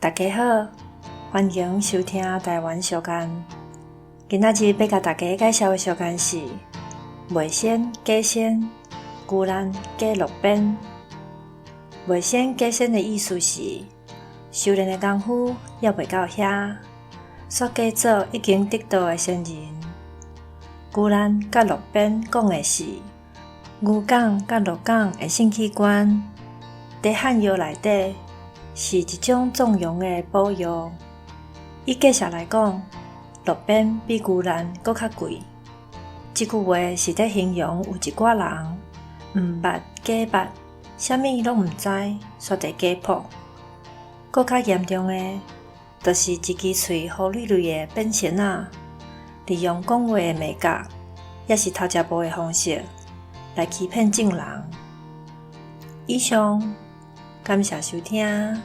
大家好，歡迎收聽台灣相間。今仔日欲共大家介紹的相間是賣仙假仙，牛難假鹿鞭。賣仙假仙的意思是，修煉的功夫猶未到遐，煞假做已經得道的仙人。牛難佮鹿鞭講的是牛犅佮鹿犅的性器官，佇漢藥內底是一種壯陽的補藥。以價數來講，鹿鞭比牛難閣較貴。這句話是佇形容有一寡人毋捌假捌，啥物攏毋知，煞佇假卜。閣較嚴重的，就是一支喙烏膩膩的變仙仔，利用講話的眉角，抑是頭食步的方式來欺騙眾人。以上，感謝收聽。